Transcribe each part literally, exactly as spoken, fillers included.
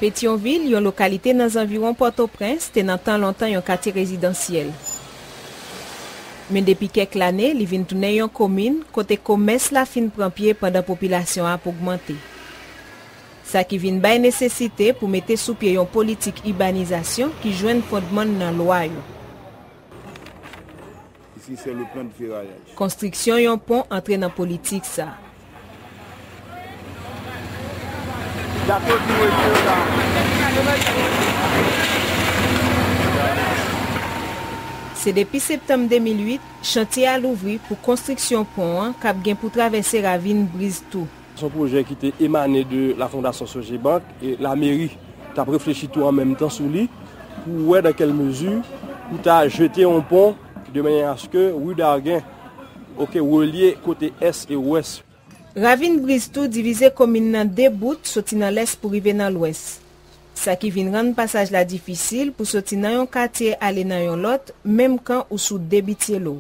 Petyonvil, yon lokalite nan zanviwon Pòtoprens, te nan tan lontan yon katye rezidansyèl. Men depi kèk lane, li vin tounen yon komin kote komès la fin pran pye pandan popilasyon ap ogmante. Sa ki vin bay nesesite pou mete sou pye yon politik ibanizasyon ki jwenn fondman l nan lwa yo. Ici, c'est le plan de ferraillage. Konstriksyon yon pon antre nan politik sa. Se depi septanm de mil uit, chantye a louvri pou konstriksyon pon an k ap gen pou travèse ravin Briz tou. Se yon pwojè ki te emane de la Fondasyon Sogebank e lameri t ap reflechi tou an menm tan sou li pou wè dans quelle mesure pou ta jete yon pon de manyè aske Rue Darguin, oke, relye kote ès e wès. Ravin Briz tou divize komin nan de bout soti nan lès pou rive nan lwès. Sa ki vin rann pasaj la difisil pou soti nan yon katye ale nan yon lòt, menm kan ou sou de bityelo.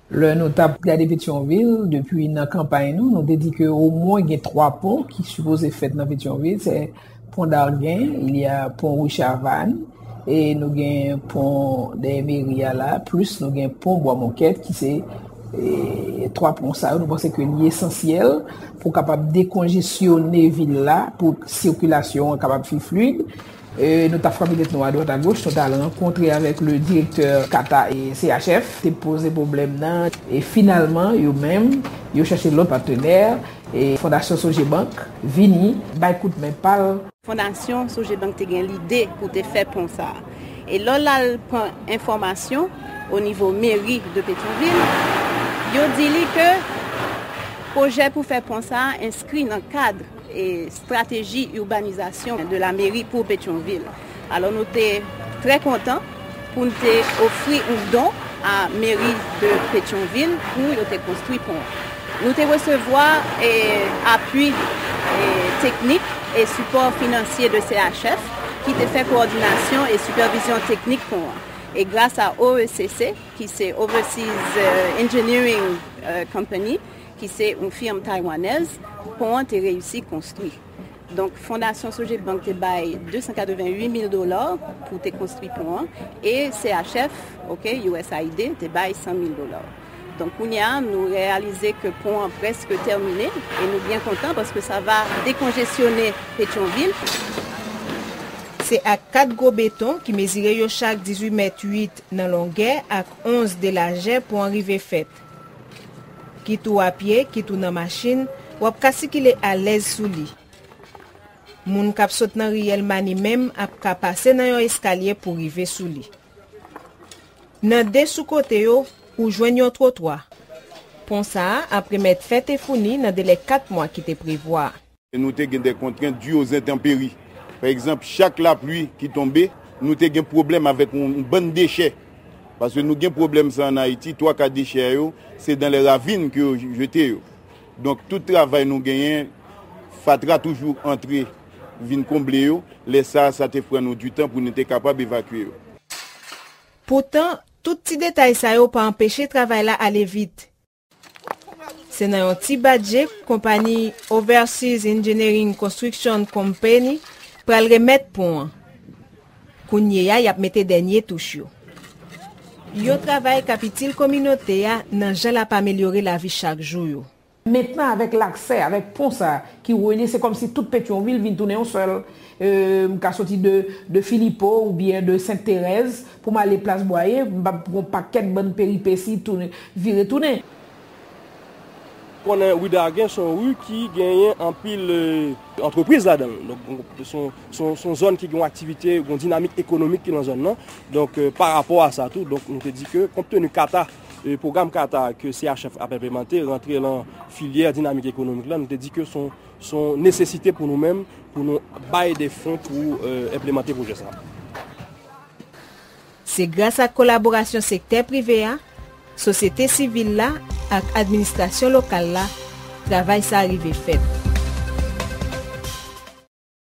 Lè nou t ap gade Petyonvil, depi nan kanpay nou, nou te di ke omwen gen twa pon ki sipoze fèt nan Petyonvil, se pon Dargen, il y a pon Ri Chavann, e nou gen pon dèyè meri a la, plis nou gen pon Bwa Mokèt, ki se, e, twa pon sa yo, nou panse ke li esansyèl pou kapab dekonjesyone vil la, pou sikilasyon an kapab pi flid. E, nou t ap frape tèt nou adwat agoch, nou t al rankontre avèk le direktè kata e C H F, te poze pwoblèm nan, e finalman, yo menm, yo chèche lòt patnè, e Fondasyon Sogebank vini bay kout men pa l. Fondasyon Sogebank te gen lide pou te fè pon sa a. E lè w al pran enfòmasyon o nivo meri de Petyonvil, yo di li ke pwojè pou fè pon sa a enskri nan kad e strateji urbanisation de la mairie pour Petyonvil. Alò, nou te trè kontan pou n te ofri yon don a meri de Petyonvil pou yo te konstwi pon an. Nou te resevwa, e, apui, e, teknik e sipò finansye de C H F ki te fè kowòdinasyon e sipèvizyon teknik pon an. E gras a O E C C, ki se Overseas, e, Engineering, e, Company, ki se yon firm taywanèz, pon an te reyisi konstwi. Donk, Fondasyon Sogebank te bay de san katrevenn uit mil dola pou te konstwi pon an, e C H F, oke, U S A I D, te bay san mil dola. Donk, kounye a, nou reyalize ke pon an prèske tèmine, e nou byen kontan paske sa va dekonjesyone Petyonvil. Se ak kat gwo beton ki mezire yo chak dizuit mèt uit nan longè ak onz de lajè pon an rive fèt. Kit ou apye, kit ou nan machin, w ap ka sikile alèz sou li. Moun k ap sot nan riyèl Mani menm ap ka pase nan yon eskalye pou rive sou li. Nan de sou kote yo, ou jwenn yon twotwa. Pon sa a ap remèt fèt e founi nan delè kat mwa ki te prevwa. Nou te gen de kontrent di o zentanperi. Pa egzanp, chak lapli ki tonbe, nou te gen pwoblèm avèk yon, yon bann dechè. Paske nou gen pwoblèm sa an Ayiti, twa ka dechè yo, se dans les ravines ke yo jete yo. Donk, tout travay nou genyen, fatra toujou antre, vin konble yo. Lè sa a, sa te pran nou ditan pou nou te kapab evakye yo. Poutan, tout ti detay sa yo pa anpeche travay la ale vit. Se nan yon ti badje konpayi Overseas Engineering Construction Company pral remèt pon an. Kounye a, y ap mete dènye touch yo. Yo travay k ap itil kominote a nan jan l ap amelyore lavi chak jou yo. Mentnan, avèk laksè, avèk pon sa a ki relye, se kòmsi tout Petyonvil vin tounen yon sèl. E, m ka soti de, de Filipo oubyen de Sent Terèz pou m ale Plas Bwaye, m ap pran yon pakèt bann peripesi, tounen, vire tounen. Konnen ri Dargen se yon ri ki genyen anpil, e, antrepriz ladan l. Donk, se yon, se yon, se yon zòn ki gen yon aktivite, yon dinamik ekonomik ki nan zòn nan. Donk, e, pa rapò a sa tou, donk, nou te di ke, konpteni kata, e, pwogram kata ke C H F ap enplimante, rantre lan filyè dinamik ekonomik la, nou te di ke se yon, se yon nesesite pou nou menm, pou nou bay de fon pou, e, enplimante pwojè sa a. Se gras ak kolaborasyon sektè prive a, sosyete sivil la ak administrasyon lokal la, travay sa a rive fèt.